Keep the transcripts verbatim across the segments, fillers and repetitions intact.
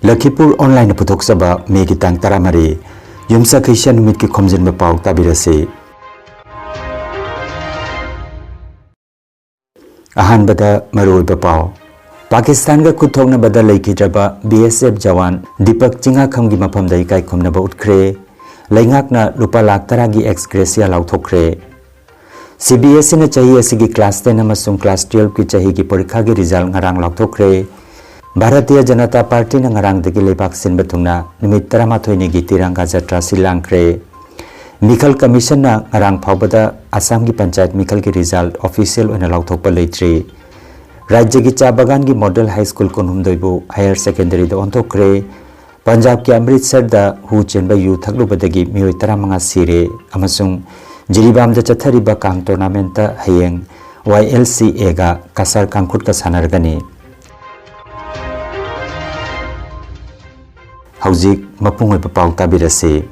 ꯂꯈꯤꯄꯨꯔ ꯑꯣꯟꯂꯥꯏꯟꯅ ꯄꯨꯊꯣꯛꯆꯕ ꯃꯦꯒꯤ ꯇꯥꯡ ꯇꯔꯥꯃꯔꯤ, ꯌꯨꯝꯁꯀꯩꯁ ꯅꯨꯃꯤꯠꯀꯤ ꯈꯣꯝꯖꯤꯟꯕ ꯄꯥꯎ ꯇꯥꯕꯤꯔꯁꯤ꯫ ꯑꯍꯥꯟꯕꯗ ꯃꯔꯨꯑꯣꯏꯕ ꯄꯥꯎ꯫ ꯄꯥꯀꯤꯁꯇꯥꯟꯒ ꯈꯨꯠ ꯊꯣꯛꯅꯕꯗ ꯂꯩꯈꯤꯗ꯭ꯔꯕ ꯕꯤ ꯑꯦꯁ ꯑꯦꯐ ꯖꯋꯥꯟ ꯗꯤꯄꯛ ꯆꯤꯉꯥꯈꯝꯒꯤ ꯃꯐꯝꯗ ꯏꯀꯥꯏ ꯈꯨꯝꯅꯕ ꯎꯠꯈ꯭ꯔꯦ꯫ ꯂꯩꯉꯥꯛꯅ ꯂꯨꯄꯥ ꯂꯥꯈ ꯇꯔꯥꯒꯤ ꯑꯦꯛꯁ ꯒ꯭ꯔꯦꯁꯤꯌꯥ ꯂꯥꯎꯊꯣꯛꯈ꯭ꯔꯦ꯫ ꯁꯤ ꯕꯤ ꯑꯦꯁ ꯏꯅ ꯆꯍꯤ ꯑꯁꯤꯒꯤ ꯀ꯭ꯂꯥꯁ ꯇꯦꯟ ꯑꯃꯁꯨꯡ ꯀ꯭ꯂꯥꯁ ꯇꯨꯌꯦꯜꯐꯀꯤ ꯆꯍꯤꯒꯤ ꯄꯔꯤꯈꯥꯒꯤ ꯔꯤꯖꯜ ꯉꯔꯥꯡ ꯂꯥꯎꯊꯣꯛꯈ꯭ꯔꯦ꯫ ꯚꯥꯔꯇꯤꯌ ꯖꯅꯇꯥ ꯄꯥꯔꯇꯤꯅ ꯉꯔꯥꯡꯗꯒꯤ ꯂꯩꯕꯥꯛ ꯁꯤꯟꯕ ꯊꯨꯡꯅ ꯅꯨꯃꯤꯠ ꯇꯔꯥꯃꯥꯊꯣꯏꯅꯤꯒꯤ ꯇꯤꯔꯪꯒꯥ ꯖꯇ꯭ꯔꯥ ꯁꯤꯜ ꯂꯥꯡꯈ꯭ꯔꯦ꯫ ꯃꯤꯈꯜ ꯀꯃꯤꯁꯟꯅ ꯉꯔꯥꯡ ꯐꯥꯎꯕꯗ ꯑꯁꯥꯝꯒꯤ ꯄꯟꯆꯥꯌꯠ ꯃꯤꯈꯜꯒꯤ ꯔꯤꯖꯜ ꯑꯣꯐꯤꯁꯤꯌꯦꯜ ꯑꯣꯏꯅ ꯂꯥꯎꯊꯣꯛꯄ ꯂꯩꯇ꯭ꯔꯤ꯫ ꯔꯥꯖ꯭ꯌꯒꯤ ꯆꯥ ꯕꯒꯥꯟꯒꯤ ꯃꯣꯗꯦꯜ ꯍꯥꯏ ꯁ꯭ꯀꯨꯜ ꯀꯨꯟꯍꯨꯝꯗꯣꯏꯕꯨ ꯍꯥꯌꯔ ꯁꯦꯀꯦꯟꯗꯔꯤꯗ ꯑꯣꯟꯊꯣꯛꯈ꯭ꯔꯦ꯫ ꯄꯟꯖꯥꯕꯀꯤ ꯑꯃ꯭ꯔꯤꯠꯁꯔꯗ ꯍꯨ ꯆꯦꯟꯕ ꯌꯨ ꯊꯛꯂꯨꯕꯗꯒꯤ ꯃꯤꯑꯣꯏ ꯇꯔꯥꯃꯉꯥ ꯁꯤꯔꯦ ꯑꯃꯁꯨꯡ ꯖꯤꯔꯤꯕꯥꯝꯗ ꯆꯠꯊꯔꯤꯕ ꯀꯥꯡ ꯇꯣꯔꯅꯥꯃꯦꯟꯠꯇ ꯍꯌꯦꯡ ꯋꯥꯏ ꯑꯦꯜ ꯁꯤ ꯑꯦꯒ ꯀꯁꯥꯔ ꯀꯥꯡꯈꯨꯠꯀ ꯁꯥꯟꯅꯔꯒꯅꯤ꯫ ꯍꯧꯖꯤꯛ ꯃꯄꯨꯡ ꯑꯣꯏꯕ ꯄꯥꯎ ꯇꯥꯕꯤꯔꯁꯤ꯫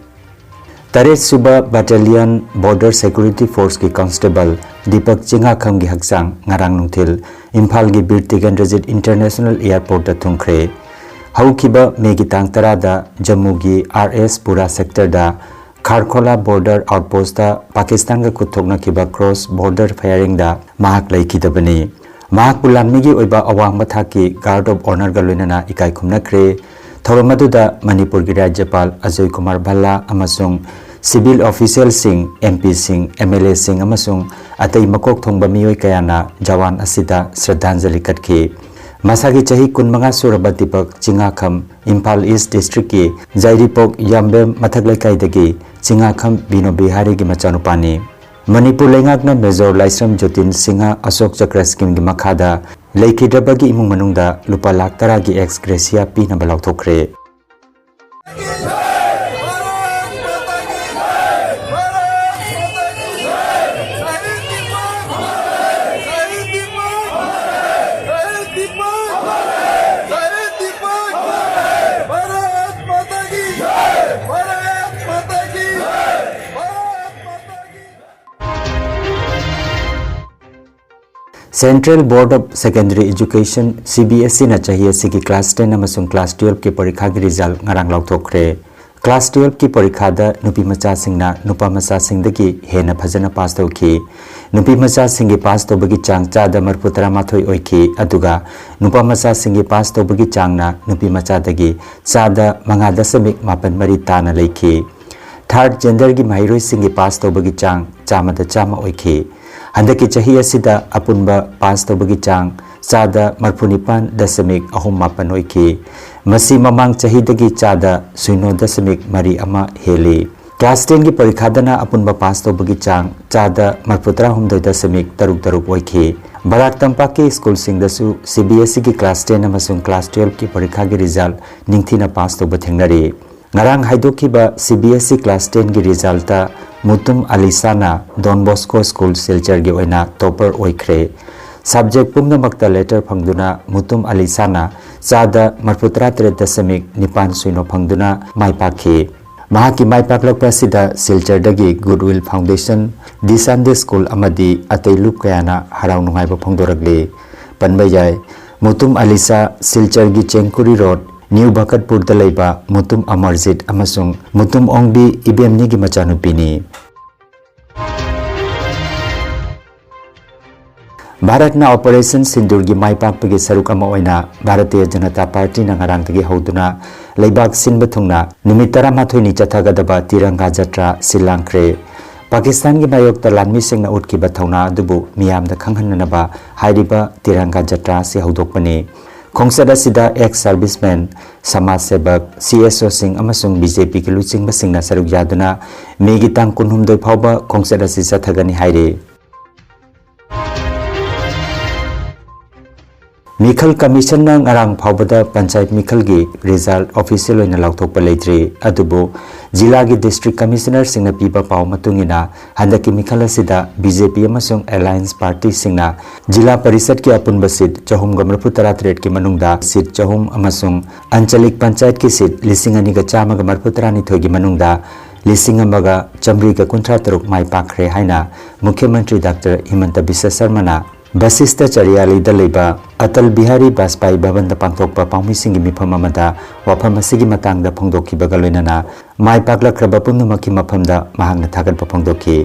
ꯇꯔꯦꯠ ꯁꯨꯕ ꯕꯦꯇꯥꯂꯤꯌꯟ ꯕꯣꯔꯗꯔ ꯁꯦꯀ꯭ꯌꯨꯔꯤꯇꯤ ꯐꯣꯔꯁꯀꯤ ꯀꯣꯟꯁꯇꯦꯕꯜ ꯗꯤꯄꯛ ꯆꯤꯉꯥꯈꯝꯒꯤ ꯍꯛꯆꯥꯡ ꯉꯔꯥꯡ ꯅꯨꯡꯊꯤꯜ ꯏꯝꯐꯥꯜꯒꯤ ꯕꯤꯔ ꯇꯤꯀꯦꯟꯗ꯭ꯔꯖꯤꯠ ꯏꯟꯇꯔꯅꯦꯁꯅꯦꯜ ꯑꯦꯌꯔꯄꯣꯔꯠꯇ ꯊꯨꯡꯈ꯭ꯔꯦ꯫ ꯍꯧꯈꯤꯕ ꯃꯦꯒꯤ ꯇꯥꯡ ꯇꯔꯥꯗ ꯖꯝꯃꯨꯒꯤ ꯑꯥꯔ ꯑꯦꯁ ꯄꯨꯔꯥ ꯁꯦꯛꯇꯔꯗ ꯈꯥꯔꯈꯣꯂꯥ ꯕꯣꯔꯗꯔ ꯑꯥꯎꯠꯄꯣꯁꯇ ꯄꯥꯀꯤꯁꯇꯥꯟꯒ ꯈꯨꯠ ꯊꯣꯛꯅꯈꯤꯕ ꯀ꯭ꯔꯣꯁ ꯕꯣꯔꯗꯔ ꯐꯥꯌꯔꯤꯡꯗ ꯃꯍꯥꯛ ꯂꯩꯈꯤꯗꯕꯅꯤ꯫ ꯃꯍꯥꯛꯄꯨ ꯂꯥꯟꯃꯤꯒꯤ ꯑꯣꯏꯕ ꯑꯋꯥꯡꯕ ꯊꯥꯛꯀꯤ ꯒꯥꯔꯗ ꯑꯣꯐ ꯑꯣꯅꯔꯒ ꯂꯣꯏꯅꯅ ꯏꯀꯥꯏ ꯈꯨꯝꯅꯈ꯭ꯔꯦ꯫ ꯊꯧꯔꯝ ꯑꯗꯨꯗ ꯃꯅꯤꯄꯨꯔꯒꯤ ꯔꯥꯖ꯭ꯌꯄꯥꯜ ꯑꯖꯣꯏ ꯀꯨꯃꯥꯔ ꯚꯜꯂꯥ ꯑꯃꯁꯨꯡ ꯁꯤꯚꯤꯜ ꯑꯣꯐꯤꯁꯤꯌꯦꯜꯁꯤꯡ, ꯑꯦꯝ ꯄꯤꯁꯤꯡ, ꯑꯦꯝ ꯑꯦꯜ ꯑꯦꯁꯤꯡ ꯑꯃꯁꯨꯡ ꯑꯇꯩ ꯃꯀꯣꯛ ꯊꯣꯡꯕ ꯃꯤꯑꯣꯏ ꯀꯌꯥꯅ ꯖꯋꯥꯟ ꯑꯁꯤꯗ ꯁ꯭ꯔꯗꯥꯟꯖꯂꯤ ꯀꯠꯈꯤ꯫ ꯃꯁꯥꯒꯤ ꯆꯍꯤ ꯀꯨꯟꯃꯉꯥ ꯁꯨꯔꯕ ꯗꯤꯄꯛ ꯆꯤꯉꯥꯈꯝ ꯏꯝꯐꯥꯜ ꯏꯁ꯭ꯠ ꯗꯤꯁꯇ꯭ꯔꯤꯛꯀꯤ ꯖꯥꯏꯔꯤꯄꯣꯛ ꯌꯥꯝꯕꯦꯝ ꯃꯊꯛ ꯂꯩꯀꯥꯏꯗꯒꯤ ꯆꯤꯉꯥꯈꯝ ꯕꯤꯅꯣ ꯕꯤꯍꯥꯔꯤꯒꯤ ꯃꯆꯥꯅꯨꯄꯥꯅꯤ꯫ ꯃꯅꯤꯄꯨꯔ ꯂꯩꯉꯥꯛꯅ ꯃꯦꯖꯣꯔ ꯂꯥꯏꯁ꯭ꯔꯝ ꯖꯣꯇꯤꯟ ꯁꯤꯡꯍ ꯑꯁꯣꯛ ꯆꯀ꯭ꯔ ꯁ꯭ꯀꯤꯝꯒꯤ ꯃꯈꯥꯗ ꯂꯩꯈꯤꯗ꯭ꯔꯕꯒꯤ ꯏꯃꯨꯡ ꯃꯅꯨꯡꯗ ꯂꯨꯄꯥ ꯂꯥꯈ ꯇꯔꯥꯒꯤ ꯑꯦꯛꯁ ꯒ꯭ꯔꯦꯁꯤꯌꯥ ꯄꯤꯅꯕ ꯂꯥꯎꯊꯣꯛꯈ꯭ꯔꯦ꯫ Central Board of Secondary Education, C B S E ꯅ ꯆꯍꯤ ꯑꯁꯤꯒꯤ class ten ꯑꯃꯁꯨꯡ class twelve ꯀꯤ ꯄꯔꯤꯈꯥꯒꯤ result ꯉꯔꯥꯡ ꯂꯥꯎꯊꯣꯛꯈ꯭ꯔꯦ꯫ Class twelve ꯀꯤ ꯄꯔꯤꯈꯥꯗ ꯅꯨꯄꯤ ꯃꯆꯥꯁꯤꯡꯅ ꯅꯨꯄꯥ ꯃꯆꯥꯁꯤꯡꯗꯒꯤ ꯍꯦꯟꯅ ꯐꯖꯅ pass ꯇꯧꯈꯤ꯫ ꯅꯨꯄꯤ ꯃꯆꯥꯁꯤꯡꯒꯤ pass ꯇꯧꯕꯒꯤ ꯆꯥꯡ ꯆꯥꯗ ꯃꯔꯤꯐꯨ ꯇꯔꯥꯃꯥꯊꯣꯏ ꯑꯣꯏꯈꯤ, ꯑꯗꯨꯒ ꯅꯨꯄꯥ ꯃꯆꯥꯁꯤꯡꯒꯤ pass ꯇꯧꯕꯒꯤ ꯆꯥꯡꯅ ꯅꯨꯄꯤ ꯃꯆꯥꯗꯒꯤ ꯆꯥꯗ ꯃꯉꯥ ꯗꯁꯃꯤꯛ ꯃꯥꯄꯟ ꯃꯔꯤ ꯇꯥꯅ ꯂꯩꯈꯤ꯫ Third gender ꯒꯤ ꯃꯍꯩꯔꯣꯏꯁꯤꯡꯒꯤ pass ꯇꯧꯕꯒꯤ ꯆꯥꯡ ꯆꯥꯝꯃꯗ ꯆꯥꯝꯃ ꯑꯣꯏꯈꯤ꯫ ꯍꯟꯗꯛꯀꯤ ꯆꯍꯤ ꯑꯁꯤꯗ ꯑꯄꯨꯟꯕ pass ꯇꯧꯕꯒꯤ ꯆꯥꯡ ꯆꯥꯗ ꯃꯔꯤꯐꯨ ꯅꯤꯄꯥꯟ ꯗꯁꯃꯤꯛ ꯑꯍꯨꯝ ꯃꯥꯄꯟ ꯑꯣꯏꯈꯤ꯫ ꯃꯁꯤ ꯃꯃꯥꯡ ꯆꯍꯤꯗꯒꯤ ꯆꯥꯗ ꯁꯤꯅꯣ ꯗꯁꯃꯤꯛ ꯃꯔꯤ ꯑꯃ ꯍꯦꯜꯂꯤ꯫ Class ten ꯒꯤ ꯄꯔꯤꯈꯥꯗꯅ ꯑꯄꯨꯟꯕ pass ꯇꯧꯕꯒꯤ ꯆꯥꯡ ꯆꯥꯗ ꯃꯔꯤꯐꯨ ꯇꯔꯥꯍꯨꯝꯗꯣꯏ ꯗꯁꯃꯤꯛ ꯇꯔꯨꯛ ꯇꯔꯨꯛ ꯑꯣꯏꯈꯤ꯫ ꯕꯔꯥꯛ ꯇꯝꯄꯥꯛꯀꯤ ꯁ꯭ꯀꯨꯜꯁꯤꯡꯗꯁꯨ C B S E ꯒꯤ class ten ꯑꯃꯁꯨꯡ class twelve ꯀꯤ ꯄꯔꯤꯈꯥꯒꯤ result ꯅꯤꯡꯊꯤꯅ pass ꯇꯧꯕ ꯊꯦꯡꯅꯔꯤ꯫ ꯉꯔꯥꯡ ꯍꯥꯏꯗꯣꯛꯈꯤꯕ C B S E class ten ꯒꯤ result ꯇ ꯃꯨꯇꯨꯝ ꯑꯂꯤꯁꯥꯅ Don Bosco School ꯁꯤꯜꯆꯔꯒꯤ ꯑꯣꯏꯅ topper ꯑꯣꯏꯈ꯭ꯔꯦ꯫ Subject ꯄꯨꯝꯅꯃꯛꯇ letter ꯐꯪꯗꯨꯅ ꯃꯨꯇꯨꯝ ꯑꯂꯤꯁꯥꯅ ꯆꯥꯗ ꯃꯔꯤꯐꯨ ꯇꯔꯥ ꯇꯔꯦꯠ ꯗꯁꯃꯤꯛ ꯅꯤꯄꯥꯟ ꯁꯤꯅꯣ ꯐꯪꯗꯨꯅ ꯃꯥꯏ ꯄꯥꯛꯈꯤ꯫ ꯃꯍꯥꯛꯀꯤ ꯃꯥꯏ ꯄꯥꯛꯂꯛꯄ ꯑꯁꯤꯗ ꯁꯤꯜꯆꯔꯗꯒꯤ Goodwill Foundation, The Sunday School ꯑꯃꯗꯤ ꯑꯇꯩ ꯂꯨꯞ ꯀꯌꯥꯅ ꯍꯔꯥꯎ ꯅꯨꯡꯉꯥꯏꯕ ꯐꯣꯡꯗꯣꯔꯛꯂꯤ꯫ ꯄꯟꯕ ꯌꯥꯏ, ꯃꯨꯇꯨꯝ ꯑꯂꯤꯁꯥ ꯁꯤꯜꯆꯔꯒꯤ ꯆꯦꯡꯀꯨꯔꯤ road, New ꯚꯀꯠꯄꯨꯔꯗ ꯂꯩꯕ ꯃꯨꯇꯨꯝ ꯑꯃꯔꯖꯤꯠ ꯑꯃꯁꯨꯡ ꯃꯨꯇꯨꯝ ꯑꯣꯡꯕꯤ ꯏꯕꯦꯝꯅꯤꯒꯤ ꯃꯆꯥꯅꯨꯄꯤꯅꯤ꯫ ꯚꯥꯔꯠꯅ Operation ꯁꯤꯟꯗꯨꯔꯒꯤ ꯃꯥꯏ ꯄꯥꯛꯄꯒꯤ ꯁꯔꯨꯛ ꯑꯃ ꯑꯣꯏꯅ ꯚꯥꯔꯇꯤꯌ ꯖꯅꯇꯥ ꯄꯥꯔꯇꯤꯅ ꯉꯔꯥꯡꯗꯒꯤ ꯍꯧꯗꯨꯅ ꯂꯩꯕꯥꯛ ꯁꯤꯟꯕ ꯊꯨꯡꯅ ꯅꯨꯃꯤꯠ ꯇꯔꯥꯃꯥꯊꯣꯏꯅꯤ ꯆꯠꯊꯒꯗꯕ ꯇꯤꯔꯪꯒꯥ ꯖꯇ꯭ꯔꯥ ꯁꯤꯜ ꯂꯥꯡꯈ꯭ꯔꯦ꯫ ꯄꯥꯀꯤꯁꯇꯥꯟꯒꯤ ꯃꯥꯌꯣꯛꯇ ꯂꯥꯟꯃꯤꯁꯤꯡꯅ ꯎꯠꯈꯤꯕ ꯊꯧꯅꯥ ꯑꯗꯨꯕꯨ ꯃꯤꯌꯥꯝꯗ ꯈꯪꯍꯟꯅꯅꯕ ꯍꯥꯏꯔꯤꯕ ꯇꯤꯔꯪꯒꯥ ꯖꯇ꯭ꯔꯥ ꯑꯁꯤ ꯍꯧꯗꯣꯛꯄꯅꯤ꯫ ꯈꯣꯡꯆꯠ ꯑꯁꯤꯗ ex servicemen, ꯁꯃꯥꯖ ꯁꯦꯕꯛ, C S O ꯁꯤꯡ ꯑꯃꯁꯨꯡ B J P ꯒꯤ ꯂꯨꯆꯤꯡꯕꯁꯤꯡꯅ ꯁꯔꯨꯛ ꯌꯥꯗꯨꯅ ꯃꯦꯒꯤ ꯇꯥꯡ ꯀꯨꯟꯍꯨꯝꯗꯣꯏ ꯐꯥꯎꯕ ꯈꯣꯡꯆꯠ ꯑꯁꯤ ꯆꯠꯊꯒꯅꯤ ꯍꯥꯏꯔꯤ꯫ ꯃꯤꯈꯜ ꯀꯃꯤꯁꯟꯅ ꯉꯔꯥꯡ ꯐꯥꯎꯕꯗ ꯄꯟꯆꯥꯌꯠ ꯃꯤꯈꯜꯒꯤ result official ꯑꯣꯏꯅ ꯂꯥꯎꯊꯣꯛꯄ ꯂꯩꯇ꯭ꯔꯤ꯫ ꯑꯗꯨꯕꯨ ꯖꯤꯂꯥꯒꯤ district commissionerꯁꯤꯡꯅ ꯄꯤꯕ ꯄꯥꯎ ꯃꯇꯨꯡ ꯏꯟꯅ, ꯍꯟꯗꯛꯀꯤ ꯃꯤꯈꯜ ꯑꯁꯤꯗ B J P ꯑꯃꯁꯨꯡ alliance partyꯁꯤꯡꯅ ꯖꯤꯂꯥ ꯄꯔꯤꯁꯠꯀꯤ ꯑꯄꯨꯟꯕ seat ꯆꯍꯨꯝꯒ ꯃꯔꯤꯐꯨ ꯇꯔꯥ ꯇꯔꯦꯠꯀꯤ ꯃꯅꯨꯡꯗ seat ꯆꯍꯨꯝ ꯑꯃꯁꯨꯡ ꯑꯟꯆꯂꯤꯛ ꯄꯟꯆꯥꯌꯠꯀꯤ seat ꯂꯤꯁꯤꯡ ꯑꯅꯤꯒ ꯆꯥꯝꯃꯒ ꯃꯔꯤꯐꯨ ꯇꯔꯥꯅꯤꯊꯣꯏꯒꯤ ꯃꯅꯨꯡꯗ ꯂꯤꯁꯤꯡ ꯑꯃꯒ ꯆꯥꯃꯔꯤꯒ ꯀꯨꯟꯊ꯭ꯔꯥ ꯇꯔꯨꯛ ꯃꯥꯏ ꯄꯥꯛꯈ꯭ꯔꯦ ꯍꯥꯏꯅ ꯃꯨꯈ꯭ꯌ ꯃꯟꯇ꯭ꯔꯤ ꯗꯥꯛꯇꯔ ꯍꯤꯃꯟꯇ ꯕꯤꯁ꯭ꯋ ꯁꯔꯃꯅ ꯕꯁꯤꯁꯇ ꯆꯔꯤꯌꯥꯂꯤꯗ ꯂꯩꯕ ꯑꯇꯜ ꯕꯤꯍꯥꯔꯤ ꯕꯥꯖꯄꯥꯏ ꯚꯕꯟꯗ ꯄꯥꯡꯊꯣꯛꯄ ꯄꯥꯎꯃꯤꯁꯤꯡꯒꯤ ꯃꯤꯐꯝ ꯑꯃꯗ ꯋꯥꯐꯝ ꯑꯁꯤꯒꯤ ꯃꯇꯥꯡꯗ ꯐꯣꯡꯗꯣꯛꯈꯤꯕꯒ ꯂꯣꯏꯅꯅ ꯃꯥꯏ ꯄꯥꯛꯂꯛꯈ꯭ꯔꯕ ꯄꯨꯝꯅꯃꯛꯀꯤ ꯃꯐꯝꯗ ꯃꯍꯥꯛꯅ ꯊꯥꯒꯠꯄ ꯐꯣꯡꯗꯣꯛꯈꯤ꯫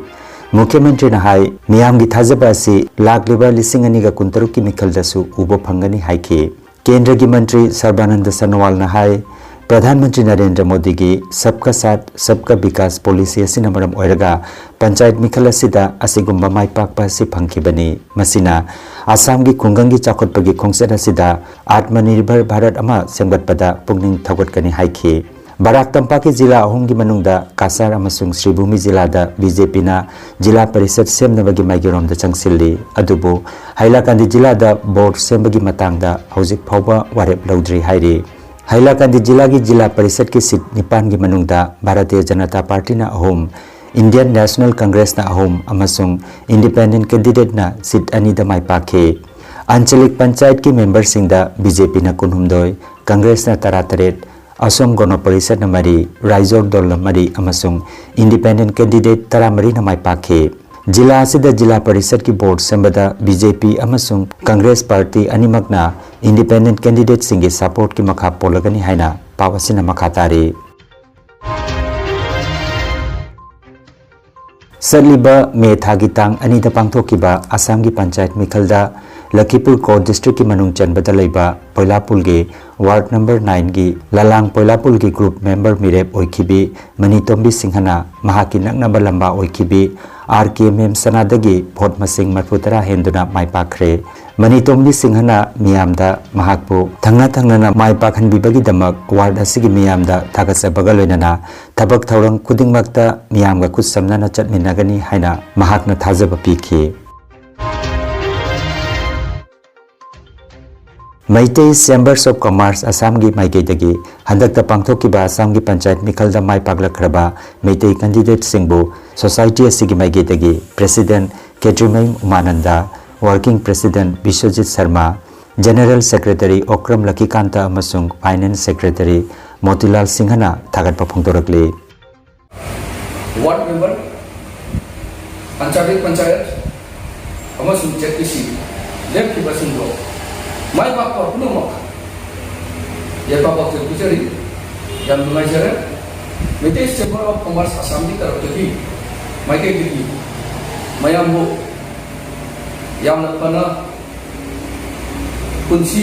ꯃꯨꯈ꯭ꯌ ꯃꯟꯇ꯭ꯔꯤꯅ ꯍꯥꯏ, ꯃꯤꯌꯥꯝꯒꯤ ꯊꯥꯖꯕ ꯑꯁꯤ ꯂꯥꯛꯂꯤꯕ ꯂꯤꯁꯤꯡ ꯑꯅꯤꯒ ꯀꯨꯟꯇꯔꯨꯛꯀꯤ ꯃꯤꯈꯜꯗꯁꯨ ꯎꯕ ꯐꯪꯒꯅꯤ ꯍꯥꯏꯈꯤ꯫ ꯀꯦꯟꯗ꯭ꯔꯒꯤ ꯃꯟꯇ꯭ꯔꯤ ꯁꯔꯕꯥꯅꯟꯗ ꯁꯣꯅꯣꯋꯥꯜꯅ ꯍꯥꯏ, ꯄ꯭ꯔꯙꯥꯟ ꯃꯟꯇ꯭ꯔꯤ ꯅꯔꯦꯟꯗ꯭ꯔ ꯃꯣꯗꯤꯒꯤ ꯁꯕꯀꯥ ꯁꯥꯊ, ꯁꯕꯀꯥ ꯕꯤꯀꯥꯁ ꯄꯣꯂꯤꯁꯤ ꯑꯁꯤꯅ ꯃꯔꯝ ꯑꯣꯏꯔꯒ ꯄꯟꯆꯥꯌꯠ ꯃꯤꯈꯜ ꯑꯁꯤꯗ ꯑꯁꯤꯒꯨꯝꯕ ꯃꯥꯏ ꯄꯥꯛꯄ ꯑꯁꯤ ꯐꯪꯈꯤꯕꯅꯤ꯫ ꯃꯁꯤꯅ ꯑꯁꯥꯝꯒꯤ ꯈꯨꯡꯒꯪꯒꯤ ꯆꯥꯎꯈꯠꯄꯒꯤ ꯈꯣꯡꯆꯠ ꯑꯁꯤꯗ ꯑꯥꯠꯃꯅꯤꯔꯚꯔ ꯚꯥꯔꯠ ꯑꯃ ꯁꯦꯝꯒꯠꯄꯗ ꯄꯨꯛꯅꯤꯡ ꯊꯧꯒꯠꯀꯅꯤ ꯍꯥꯏꯈꯤ꯫ ꯕꯔꯥꯛ ꯇꯝꯄꯥꯛꯀꯤ ꯖꯤꯂꯥ ꯑꯍꯨꯝꯒꯤ ꯃꯅꯨꯡꯗ ꯀꯥꯁꯥꯔ ꯑꯃꯁꯨꯡ ꯁ꯭ꯔꯤꯚꯨꯃꯤ ꯖꯤꯂꯥꯗ ꯕꯤ ꯖꯦ ꯄꯤꯅ ꯖꯤꯂꯥ ꯄꯔꯤꯁꯠ ꯁꯦꯝꯅꯕꯒꯤ ꯃꯥꯏꯀꯩꯔꯣꯝꯗ ꯆꯪꯁꯤꯜꯂꯤ꯫ ꯑꯗꯨꯕꯨ ꯍꯥꯏꯂꯥꯀꯥꯟꯗꯤ ꯖꯤꯂꯥꯗ ꯕꯣꯔꯗ ꯁꯦꯝꯕꯒꯤ ꯃꯇꯥꯡꯗ ꯍꯧꯖꯤꯛ ꯐꯥꯎꯕ ꯋꯥꯔꯦꯞ ꯂꯧꯗ꯭ꯔꯤ ꯍꯥꯏꯔꯤ꯫ ꯍꯥꯏꯂꯥꯀꯥꯟꯗꯤ ꯖꯤꯂꯥꯒꯤ ꯖꯤꯂꯥ ꯄꯔꯤꯁꯠꯀꯤ ꯁꯤꯠ ꯅꯤꯄꯥꯟꯒꯤ ꯃꯅꯨꯡꯗ ꯚꯥꯔꯇꯤꯌ ꯖꯅꯇꯥ ꯄꯥꯔꯇꯤꯅ ꯑꯍꯨꯝ, ꯏꯟꯗꯤꯌꯟ ꯅꯦꯁꯅꯦꯜ ꯀꯪꯒ꯭ꯔꯦꯁꯅ ꯑꯍꯨꯝ ꯑꯃꯁꯨꯡ ꯏꯟꯗꯤꯄꯦꯟꯗꯦꯟꯠ ꯀꯦꯟꯗꯤꯗꯦꯠꯅ ꯁꯤꯠ ꯑꯅꯤꯗ ꯃꯥꯏ ꯄꯥꯛꯈꯤ꯫ ꯑꯟꯆꯂꯤꯛ ꯄꯟꯆꯥꯌꯠꯀꯤ ꯃꯦꯝꯕꯔꯁꯤꯡꯗ ꯕꯤ ꯖꯦ ꯄꯤꯅ ꯀꯨꯟꯍꯨꯝꯗꯣꯏ, ꯀꯪꯒ꯭ꯔꯦꯁꯅ ꯇꯔꯥꯇꯔꯦꯠ, ꯑꯁꯣꯝ ꯒꯣꯅ ꯄꯔꯤꯁꯠꯅ ꯃꯔꯤ, ꯔꯥꯏꯖꯣꯔ ꯗꯣꯜꯅ ꯃꯔꯤ ꯑꯃꯁꯨꯡ ꯏꯟꯗꯤꯄꯦꯟꯗꯦꯟꯠ ꯀꯦꯟꯗꯤꯗꯦꯠ ꯇꯔꯥꯃꯔꯤꯅ ꯃꯥꯏ ꯄꯥꯛꯈꯤ꯫ ꯖꯤꯂꯥ ꯑꯁꯤꯗ ꯖꯤꯂꯥ ꯄꯔꯤꯁꯠꯀꯤ ꯕꯣꯔꯗ ꯁꯦꯝꯕꯗ ꯕꯤ ꯖꯦ ꯄꯤ ꯑꯃꯁꯨꯡ ꯀꯪꯒ꯭ꯔꯦꯁ ꯄꯥꯔꯇꯤ ꯑꯅꯤꯃꯛꯅ ꯏꯟꯗꯤꯄꯦꯟꯗꯦꯟꯠ ꯀꯦꯟꯗꯤꯗꯦꯠꯁꯤꯡꯒꯤ ꯁꯄꯣꯔꯠꯀꯤ ꯃꯈꯥ ꯄꯣꯜꯂꯒꯅꯤ ꯍꯥꯏꯅ ꯄꯥꯎ ꯑꯁꯤꯅ ꯃꯈꯥ ꯇꯥꯔꯤ꯫ ꯆꯠꯂꯤꯕ ꯃꯦ ꯊꯥꯒꯤ ꯇꯥꯡ ꯑꯅꯤꯗ ꯄꯥꯡꯊꯣꯛꯈꯤꯕ ꯑꯁꯥꯝꯒꯤ ꯄꯟꯆꯥꯌꯠ ꯃꯤꯈꯜꯗ ꯂꯈꯤꯄꯨꯔ ꯀꯣ ꯗꯤꯁꯇ꯭ꯔꯤꯛꯀꯤ ꯃꯅꯨꯡ ꯆꯟꯕꯗ ꯂꯩꯕ ꯄꯣꯏꯂꯥꯄꯨꯜꯒꯤ ꯋꯥꯔꯗ ꯅꯝꯕꯔ ꯅꯥꯏꯟꯒꯤ ꯂꯂꯥꯡ ꯄꯣꯏꯂꯥꯄꯨꯜꯒꯤ ꯒ꯭ꯔꯨꯞ ꯃꯦꯝꯕꯔ ꯃꯤꯔꯦꯞ ꯑꯣꯏꯈꯤꯕꯤ ꯃꯅꯤꯇꯣꯝꯕꯤ ꯁꯤꯡꯍꯅ ꯃꯍꯥꯛꯀꯤ ꯅꯛꯅꯕ ꯂꯝꯕꯥ ꯑꯣꯏꯈꯤꯕꯤ ꯑꯥꯔ ꯀꯦ ꯃꯦꯝꯁꯅꯥꯗꯒꯤ ꯚꯣꯠ ꯃꯁꯤꯡ ꯃꯔꯐꯨ ꯇꯔꯥ ꯍꯦꯟꯗꯨꯅ ꯃꯥꯏ ꯄꯥꯛꯈ꯭ꯔꯦ꯫ ꯃꯅꯤꯇꯣꯝꯕꯤ ꯁꯤꯡꯍꯅ ꯃꯤꯌꯥꯝꯗ ꯃꯍꯥꯛꯄꯨ ꯊꯪꯅ ꯊꯪꯅꯅ ꯃꯥꯏ ꯄꯥꯛꯍꯟꯕꯤꯕꯒꯤꯗꯃꯛ ꯋꯥꯔꯗ ꯑꯁꯤꯒꯤ ꯃꯤꯌꯥꯝꯗ ꯊꯥꯒꯠꯆꯕꯒ ꯂꯣꯏꯅꯅ ꯊꯕꯛ ꯊꯧꯔꯝ ꯈꯨꯗꯤꯡꯃꯛꯇ ꯃꯤꯌꯥꯝꯒ ꯈꯨꯠꯁꯝꯅꯅ ꯆꯠꯃꯤꯟꯅꯒꯅꯤ ꯍꯥꯏꯅ ꯃꯍꯥꯛꯅ ꯊꯥꯖꯕ ꯄꯤꯈꯤ꯫ ꯃꯩꯇꯩ ꯆꯦꯝꯕꯔꯁ ꯑꯣꯐ ꯀꯃꯔꯁ ꯑꯁꯥꯝꯒꯤ ꯃꯥꯏꯀꯩꯗꯒꯤ ꯍꯟꯗꯛꯇ ꯄꯥꯡꯊꯣꯛꯈꯤꯕ ꯑꯁꯥꯝꯒꯤ ꯄꯟꯆꯥꯌꯠ ꯃꯤꯈꯜꯗ ꯃꯥꯏ ꯄꯥꯛꯂꯛꯈ꯭ꯔꯕ ꯃꯩꯇꯩ ꯀꯦꯟꯗꯤꯗꯦꯠꯁꯤꯡꯕꯨ ꯁꯣꯁꯥꯏꯇꯤ ꯑꯁꯤꯒꯤ ꯃꯥꯏꯀꯩꯗꯒꯤ president Khetrimayum Umananda, working president Biswajit Sharma, general secretary Okram Lakhikanta ꯑꯃꯁꯨꯡ ꯐꯥꯏꯅꯥꯟꯁ ꯁꯦꯀ꯭ꯔꯦꯇꯔꯤ ꯃꯣꯇꯤꯂꯥꯜ ꯁꯤꯡꯍꯅ ꯊꯥꯒꯠꯄ ꯐꯣꯡꯗꯣꯔꯛꯂꯤ꯫ Ward member, Anchalik Panchayat, ꯑꯃꯁꯨꯡ ꯖꯦꯠ ꯄꯤ ꯁꯤ ꯂꯦꯞꯈꯤꯕꯁꯤꯡꯗꯣ ꯃꯥꯏ ꯄꯥꯛꯄ ꯄꯨꯝꯅꯃꯛ ꯌꯥꯏꯐ ꯄꯥꯎꯖꯦꯜ ꯄꯤꯖꯔꯤ꯫ ꯌꯥꯝ ꯅꯨꯡꯉꯥꯏꯖꯔꯦ꯫ ꯃꯩꯇꯩ ꯆꯦꯝꯕꯔ ꯑꯣꯐ ꯀꯣꯃꯔꯁ ꯑꯁꯥꯝꯒꯤ ꯇꯔꯞꯇꯒꯤ ꯃꯥꯏꯀꯩꯗꯒꯤ ꯃꯌꯥꯝꯕꯨ ꯌꯥꯝꯅ ꯐꯅ ꯄꯨꯟꯁꯤ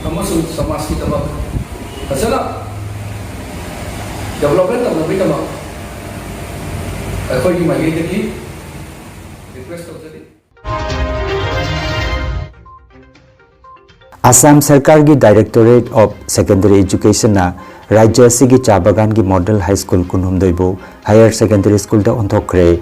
ꯑꯃꯁꯨꯡ ꯁꯃꯥꯖꯀꯤꯗꯃꯛ ꯐꯖꯅ ꯗꯦꯕꯂꯞꯃꯦꯟ ꯇꯧꯅꯕꯒꯤꯗꯃꯛ ꯑꯩꯈꯣꯏꯒꯤ ꯃꯥꯏꯀꯩꯗꯒꯤ ꯔꯤꯀ꯭ꯋꯦꯁ ꯇꯧꯖꯔꯤ꯫ ꯑꯁꯥꯝ ꯁꯔꯀꯥꯔꯒꯤ Directorate of Secondary Educationꯅ ꯔꯥꯖ꯭ꯌ ꯑꯁꯤꯒꯤ ꯆꯥ ꯕꯒꯥꯟꯒꯤ ꯃꯣꯗꯦꯜ ꯍꯥꯏ ꯁ꯭ꯀꯨꯜ ꯀꯨꯟꯍꯨꯝꯗꯣꯏꯕꯨ ꯍꯥꯌꯔ ꯁꯦꯀꯦꯟꯗꯔꯤ ꯁ꯭ꯀꯨꯜꯗ ꯑꯣꯟꯊꯣꯛꯈ꯭ꯔꯦ꯫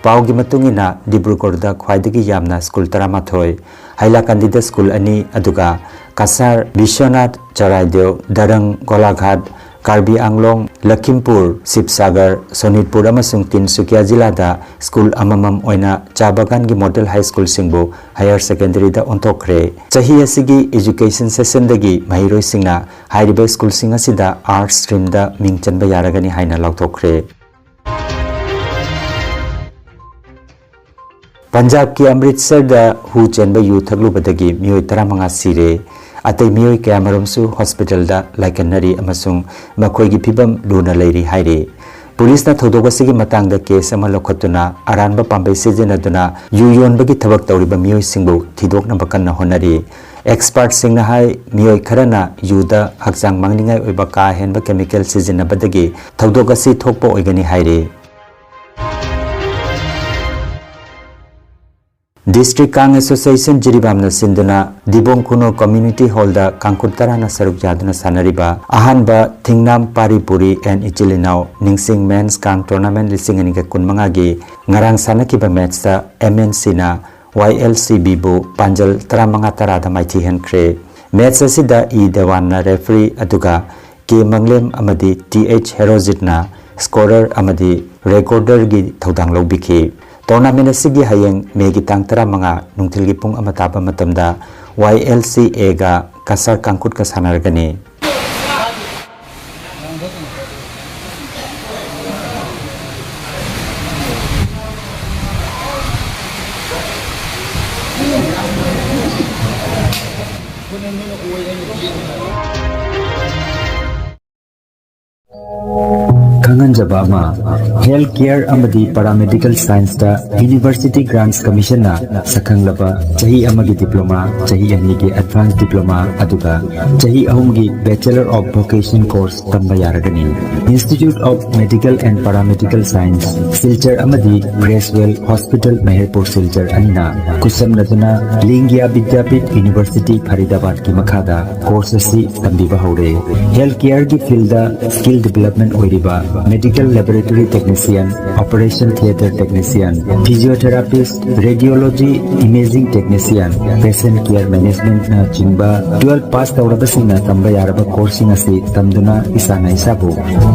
ꯄꯥꯎꯒꯤ ꯃꯇꯨꯡ ꯏꯟꯅ, ꯗꯤꯕ꯭ꯔꯨꯒꯔꯗ ꯈ꯭ꯋꯥꯏꯗꯒꯤ ꯌꯥꯝꯅ ꯁ꯭ꯀꯨꯜ ꯇꯔꯥꯃꯥꯊꯣꯏ, ꯍꯥꯏꯂꯥꯀꯟꯗꯤꯗ ꯁ꯭ꯀꯨꯜ ꯑꯅꯤ, ꯑꯗꯨꯒ ꯀꯁꯥꯔ, ꯕꯤꯁ꯭ꯋꯅꯥꯊ, ꯆꯔꯥꯏꯗꯦꯎ, ꯗꯔꯪ, ꯒꯣꯂꯥꯘꯥꯠ, ꯀꯥꯔꯕꯤ ꯑꯪꯂꯣꯡ, ꯂꯈꯤꯝꯄꯨꯔ, ꯁꯤꯕꯁꯥꯒꯔ, ꯁꯣꯅꯤꯠꯄꯨꯔ ꯑꯃꯁꯨꯡ ꯇꯤꯟꯁꯨꯀꯤꯌꯥ ꯖꯤꯂꯥꯗ ꯁ꯭ꯀꯨꯜ ꯑꯃꯃꯝ ꯑꯣꯏꯅ ꯆꯥ ꯕꯒꯥꯟꯒꯤ ꯃꯣꯗꯦꯜ ꯍꯥꯏ ꯁ꯭ꯀꯨꯜꯁꯤꯡꯕꯨ ꯍꯥꯌꯔ ꯁꯦꯀꯦꯟꯗꯔꯤꯗ ꯑꯣꯟꯊꯣꯛꯈ꯭ꯔꯦ꯫ ꯆꯍꯤ ꯑꯁꯤꯒꯤ ꯑꯦꯖꯨꯀꯦꯁꯟ ꯁꯦꯁꯟꯗꯒꯤ ꯃꯍꯩꯔꯣꯏꯁꯤꯡꯅ ꯍꯥꯏꯔꯤꯕ ꯁ꯭ꯀꯨꯜꯁꯤꯡ ꯑꯁꯤꯗ ꯑꯥꯔꯠꯁ ꯁ꯭ꯇ꯭ꯔꯤꯝꯗ ꯃꯤꯡ ꯆꯟꯕ ꯌꯥꯔꯒꯅꯤ ꯍꯥꯏꯅ ꯂꯥꯎꯊꯣꯛꯈ꯭ꯔꯦ꯫ ꯄꯟꯖꯥꯕꯀꯤ ꯑꯃ꯭ꯔꯤꯠꯁꯔꯗ ꯍꯨ ꯆꯦꯟꯕ ꯌꯨ ꯊꯛꯂꯨꯕꯗꯒꯤ ꯃꯤꯑꯣꯏ ꯇꯔꯥꯃꯉꯥ ꯁꯤꯔꯦ꯫ ꯑꯇꯩ ꯃꯤꯑꯣꯏ ꯀꯌꯥꯃꯔꯨꯝꯁꯨ ꯍꯣꯁꯄꯤꯇꯥꯜꯗ ꯂꯥꯏꯀꯠꯅꯔꯤ ꯑꯃꯁꯨꯡ ꯃꯈꯣꯏꯒꯤ ꯐꯤꯕꯝ ꯂꯨꯅ ꯂꯩꯔꯤ ꯍꯥꯏꯔꯤ꯫ ꯄꯨꯂꯤꯁꯅ ꯊꯧꯗꯣꯛ ꯑꯁꯤꯒꯤ ꯃꯇꯥꯡꯗ ꯀꯦꯁ ꯑꯃ ꯂꯧꯈꯠꯇꯨꯅ ꯑꯔꯥꯟꯕ ꯄꯥꯝꯕꯩ ꯁꯤꯖꯤꯟꯅꯗꯨꯅ ꯌꯨ ꯌꯣꯟꯕꯒꯤ ꯊꯕꯛ ꯇꯧꯔꯤꯕ ꯃꯤꯑꯣꯏꯁꯤꯡꯕꯨ ꯊꯤꯗꯣꯛꯅꯕ ꯀꯟꯅ ꯍꯣꯠꯅꯔꯤ꯫ ꯑꯦꯛꯁꯄꯥꯔꯠꯁꯤꯡꯅ ꯍꯥꯏ, ꯃꯤꯑꯣꯏ ꯈꯔꯅ ꯌꯨꯗ ꯍꯛꯆꯥꯡ ꯃꯥꯡꯅꯤꯡꯉꯥꯏ ꯑꯣꯏꯕ ꯀꯥ ꯍꯦꯟꯕ ꯀꯦꯃꯤꯀꯦꯜ ꯁꯤꯖꯤꯟꯅꯕꯗꯒꯤ ꯊꯧꯗꯣꯛ ꯑꯁꯤ ꯊꯣꯛꯄ ꯑꯣꯏꯒꯅꯤ ꯍꯥꯏꯔꯤ꯫ ꯗꯤꯁꯇ꯭ꯔꯤꯛ ꯀꯥꯡ ꯑꯦꯁꯣꯁꯤꯌꯦꯁꯟ ꯖꯤꯔꯤꯕꯥꯝꯅ ꯁꯤꯟꯗꯨꯅ ꯗꯤꯕꯣꯡ ꯈꯨꯅꯣ ꯀꯝꯃ꯭ꯌꯨꯅꯤꯇꯤ ꯍꯣꯜꯗ ꯀꯥꯡꯈꯨꯠ ꯇꯔꯥꯅ ꯁꯔꯨꯛ ꯌꯥꯗꯨꯅ ꯁꯥꯟꯅꯔꯤꯕ ꯑꯍꯥꯟꯕ ꯊꯤꯡꯅꯥꯝ ꯄꯥꯔꯤ ꯄꯨꯔꯤ ꯑꯦꯟ ꯏꯆꯤꯜ ꯏꯅꯥꯎ ꯅꯤꯡꯁꯤꯡ ꯃꯦꯟꯁ ꯀꯥꯡ ꯇꯣꯔꯅꯥꯃꯦꯟ ꯂꯤꯁꯤꯡ ꯑꯅꯤꯒ ꯀꯨꯟꯃꯉꯥꯒꯤ ꯉꯔꯥꯡ ꯁꯥꯟꯅꯈꯤꯕ ꯃꯦꯠꯁꯇ ꯑꯦꯝ ꯑꯦꯟ ꯁꯤꯅ ꯋꯥꯏ ꯑꯦꯜ ꯁꯤ ꯕꯤꯕꯨ ꯄꯥꯟꯖꯜ ꯇꯔꯥꯃꯉꯥ ꯇꯔꯥꯗ ꯃꯥꯏꯊꯤꯍꯟꯈ꯭ꯔꯦ꯫ ꯃꯦꯠꯁ ꯑꯁꯤꯗ ꯏ ꯗꯦꯋꯥꯟꯅ ꯔꯦꯐ꯭ꯔꯤ ꯑꯗꯨꯒ ꯀꯦ ꯃꯪꯂꯦꯝ ꯑꯃꯗꯤ ꯇꯤ ꯑꯩꯆ ꯍꯦꯔꯣꯖꯤꯠꯅ ꯁ꯭ꯀꯣꯔꯔ ꯑꯃꯗꯤ ꯔꯦꯀꯣꯔꯗꯔꯒꯤ ꯊꯧꯗꯥꯡ ꯂꯧꯕꯤꯈꯤ꯫ ꯇꯣꯔꯅꯥꯃꯦꯟ ꯑꯁꯤꯒꯤ ꯍꯌꯦꯡ ꯃꯦꯒꯤ ꯇꯥꯡ ꯇꯔꯥꯃꯉꯥ ꯅꯨꯡꯊꯤꯜꯒꯤ ꯄꯨꯡ ꯑꯃ ꯇꯥꯕ ꯃꯇꯝꯗ ꯋꯥꯏ ꯑꯦꯜ ꯁꯤ ꯑꯦꯒ ꯀꯁꯥꯔ ꯀꯥꯡꯈꯨꯠꯀ ꯁꯥꯟꯅꯔꯒꯅꯤ꯫ ꯈꯪꯍꯟꯖꯕ ꯑꯃ, ꯍꯦꯜꯊ ꯀꯦꯌꯔ ꯑꯃꯗꯤ ꯄꯥꯔꯥꯃꯦꯗꯤꯀꯦꯜ ꯁꯥꯏꯟꯁꯇ ꯌꯨꯅꯤꯚꯔꯁꯤꯇꯤ ꯒ꯭ꯔꯥꯟꯠꯁ ꯀꯃꯤꯁꯟꯅ ꯁꯛꯈꯪꯂꯕ ꯆꯍꯤ ꯑꯃꯒꯤ ꯗꯤꯄ꯭ꯂꯣꯃꯥ, ꯆꯍꯤ ꯑꯅꯤꯒꯤ ꯑꯦꯗꯚꯥꯟꯁ ꯗꯤꯄ꯭ꯂꯣꯃꯥ, ꯑꯗꯨꯒ ꯆꯍꯤ ꯑꯍꯨꯝꯒꯤ ꯕꯦꯆꯂꯔ ꯑꯣꯐ ꯚꯣꯀꯦꯁꯟ ꯀꯣꯔꯁ ꯇꯝꯕ ꯌꯥꯔꯒꯅꯤ꯫ Institute of Medical and Paramedical Science, Silchar ꯑꯃꯗꯤ ꯒ꯭ꯔꯦꯁꯋꯦꯜ ꯍꯣꯁꯄꯤꯇꯥꯜ ꯃꯦꯍꯔꯄꯨꯔ ꯁꯤꯜꯆꯔ ꯑꯅꯤꯅ ꯈꯨꯠꯁꯝꯅꯗꯨꯅ ꯂꯤꯡꯒꯤꯌꯥ ꯕꯤꯗ꯭ꯌꯥꯄꯤꯊ ꯌꯨꯅꯤꯚꯔꯁꯤꯇꯤ ꯐꯔꯤꯗꯥꯕꯥꯗꯀꯤ ꯃꯈꯥꯗ ꯀꯣꯔꯁ ꯑꯁꯤ ꯇꯝꯕꯤꯕ ꯍꯧꯔꯦ꯫ ꯍꯦꯜꯊ ꯀꯦꯌꯔꯒꯤ ꯐꯤꯜꯗ ꯁ꯭ꯀꯤꯜ ꯗꯤꯚꯦꯂꯞꯃꯦꯟ ꯑꯣꯏꯔꯤꯕ medical laboratory technician, operation theatre technician, physiotherapist, radiology, imaging technician, patient care ꯃꯦꯅꯦꯖꯃꯦꯟꯠꯅꯆꯤꯡꯕ ꯇꯨꯋꯦꯜꯐ ꯄꯥꯁ ꯇꯧꯔꯕꯁꯤꯡꯅ ꯇꯝꯕ ꯌꯥꯔꯕ ꯀꯣꯔꯁꯁꯤꯡ ꯑꯁꯤ ꯇꯝꯗꯨꯅ ꯏꯁꯥꯅ ꯏꯁꯥꯕꯨ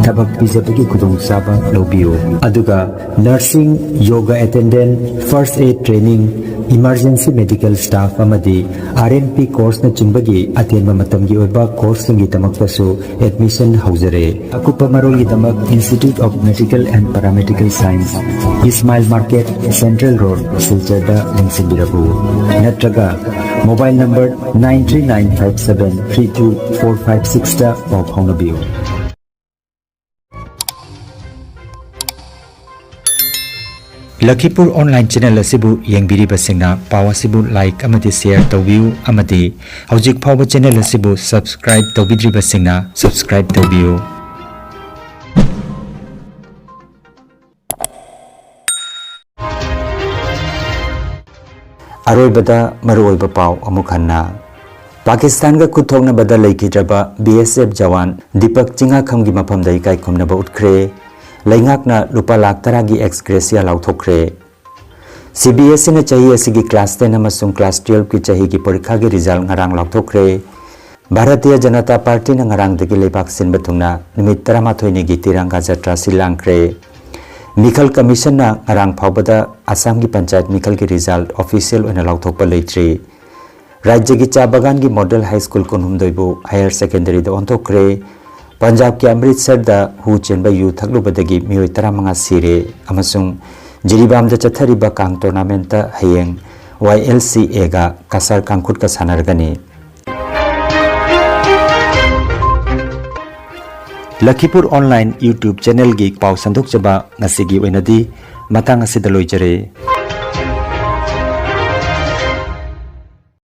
ꯊꯕꯛ ꯄꯤꯖꯕꯒꯤ ꯈꯨꯗꯣꯡꯆꯥꯕ ꯂꯧꯕꯤꯌꯨ꯫ ꯑꯗꯨꯒ nursing, yoga attendant, first aid training, emergency medical staff ꯑꯃꯗꯤ ꯑꯥꯔ ꯑꯦꯟ ꯄꯤ ꯀꯣꯔꯁꯅꯆꯤꯡꯕꯒꯤ ꯑꯇꯦꯟꯕ ꯃꯇꯝꯒꯤ ꯑꯣꯏꯕ ꯀꯣꯔꯁꯁꯤꯡꯒꯤꯗꯃꯛꯇꯁꯨ ꯑꯦꯗꯃꯤꯁꯟ ꯍꯧꯖꯔꯦ꯫ ꯑꯀꯨꯞꯄ ꯃꯔꯣꯜꯒꯤꯗꯃꯛ Institute of Medical and Paramedical Science, Ismail market, central road, ꯁꯤꯜꯆꯔꯗ ꯂꯦꯡꯁꯤꯟꯕꯤꯔꯛꯎ꯫ ꯅꯠꯇ꯭ꯔꯒ mobile number nine three nine five seven three two four five sixꯇ ꯄꯥꯎ ꯐꯥꯎꯅꯕꯤꯌꯨ꯫ ꯂꯈꯤꯄꯨꯔ ꯑꯣꯟꯂꯥꯏꯟ ꯆꯦꯅꯦꯜ ꯑꯁꯤꯕꯨ ꯌꯦꯡꯕꯤꯔꯤꯕꯁꯤꯡꯅ ꯄꯥꯎ ꯑꯁꯤꯕꯨ ꯂꯥꯏꯛ ꯑꯃꯗꯤ ꯁꯦꯌꯔ ꯇꯧꯕꯤꯌꯨ ꯑꯃꯗꯤ ꯍꯧꯖꯤꯛ ꯐꯥꯎꯕ ꯆꯦꯅꯦꯜ ꯑꯁꯤꯕꯨ ꯁꯕꯁꯀ꯭ꯔꯥꯏꯕ ꯇꯧꯕꯤꯗ꯭ꯔꯤꯕꯁꯤꯡꯅ ꯁꯕꯁꯀ꯭ꯔꯥꯏꯕ ꯇꯧꯕꯤꯌꯨ꯫ ꯑꯔꯣꯏꯕꯗ ꯃꯔꯨꯑꯣꯏꯕ ꯄꯥꯎ ꯑꯃꯨꯛ ꯍꯟꯅ꯫ ꯄꯥꯀꯤꯁꯇꯥꯟꯒ ꯈꯨꯠ ꯊꯣꯛꯅꯕꯗ ꯂꯩꯈꯤꯗ꯭ꯔꯕ ꯕꯤ ꯑꯦꯁ ꯑꯦꯐ ꯖꯋꯥꯟ ꯗꯤꯄꯛ ꯆꯤꯡꯉꯥꯈꯝꯒꯤ ꯃꯐꯝꯗ ꯏꯀꯥꯏ ꯈꯨꯝꯅꯕ ꯎꯠꯈ꯭ꯔꯦ꯫ ꯂꯩꯉꯥꯛꯅ ꯂꯨꯄꯥ ꯂꯥꯈ ꯇꯔꯥꯒꯤ ꯑꯦꯛꯁ ꯒ꯭ꯔꯦꯁꯤꯌꯥ ꯂꯥꯎꯊꯣꯛꯈ꯭ꯔꯦ꯫ ꯁꯤ ꯕꯤ ꯑꯦꯁ ꯏꯅ ꯆꯍꯤ ꯑꯁꯤꯒꯤ ꯀ꯭ꯂꯥꯁ ꯇꯦꯟ ꯑꯃꯁꯨꯡ ꯀ꯭ꯂꯥꯁ ꯇꯨꯋꯦꯜꯐꯀꯤ ꯆꯍꯤꯒꯤ ꯄꯔꯤꯈꯥꯒꯤ ꯔꯤꯖꯜ ꯉꯔꯥꯡ ꯂꯥꯎꯊꯣꯛꯈ꯭ꯔꯦ꯫ ꯚꯥꯔꯇꯤꯌ ꯖꯅꯇꯥ ꯄꯥꯔꯇꯤꯅ ꯉꯔꯥꯡꯗꯒꯤ ꯂꯩꯕꯥꯛ ꯁꯤꯟꯕ ꯊꯨꯡꯅ ꯅꯨꯃꯤꯠ ꯇꯔꯥꯃꯥꯊꯣꯏꯅꯤꯒꯤ ꯇꯤꯔꯪꯒꯥ ꯖꯇ꯭ꯔꯥ ꯑꯁꯤ ꯂꯥꯡꯈ꯭ꯔꯦ꯫ ꯃꯤꯈꯜ ꯀꯃꯤꯁꯟꯅ ꯉꯔꯥꯡ ꯐꯥꯎꯕꯗ ꯑꯁꯥꯝꯒꯤ ꯄꯟꯆꯥꯌꯠ ꯃꯤꯈꯜꯒꯤ ꯔꯤꯖꯜ ꯑꯣꯐꯤꯁꯤꯌꯦꯜ ꯑꯣꯏꯅ ꯂꯥꯎꯊꯣꯛꯄ ꯂꯩꯇ꯭ꯔꯤ꯫ ꯔꯥꯖ꯭ꯌꯒꯤ ꯆꯥ ꯕꯒꯥꯟꯒꯤ ꯃꯣꯗꯦꯜ ꯍꯥꯏ ꯁ꯭ꯀꯨꯜ ꯀꯨꯟꯍꯨꯝꯗꯣꯏꯕꯨ ꯍꯥꯌꯔ ꯁꯦꯀꯦꯟꯗꯔꯤꯗ ꯑꯣꯟꯊꯣꯛꯈ꯭ꯔꯦ꯫ ꯄꯟꯖꯥꯕꯀꯤ ꯑꯃ꯭ꯔꯤꯠꯁꯔꯗ ꯍꯨ ꯆꯦꯟꯕ ꯌꯨ ꯊꯛꯂꯨꯕꯗꯒꯤ ꯃꯤꯑꯣꯏ ꯇꯔꯥꯃꯉꯥ ꯁꯤꯔꯦ ꯑꯃꯁꯨꯡ ꯖꯤꯔꯤꯕꯥꯝꯗ ꯆꯠꯊꯔꯤꯕ ꯀꯥꯡ ꯇꯣꯔꯅꯥꯃꯦꯟꯠꯇ ꯍꯌꯦꯡ ꯋꯥꯏ ꯑꯦꯜ ꯁꯤ ꯑꯦꯒ ꯀꯁꯥꯔ ꯀꯥꯡꯈꯨꯠꯀ ꯁꯥꯟꯅꯔꯒꯅꯤ꯫ ꯂꯈꯤꯄꯨꯔ ꯑꯣꯟꯂꯥꯏꯟ YouTube ꯆꯦꯅꯦꯜꯒꯤ ꯄꯥꯎ ꯁꯟꯗꯣꯛꯆꯕ ꯉꯁꯤꯒꯤ ꯑꯣꯏꯅꯗꯤ ꯃꯇꯥꯡ ꯑꯁꯤꯗ ꯂꯣꯏꯖꯔꯦ꯫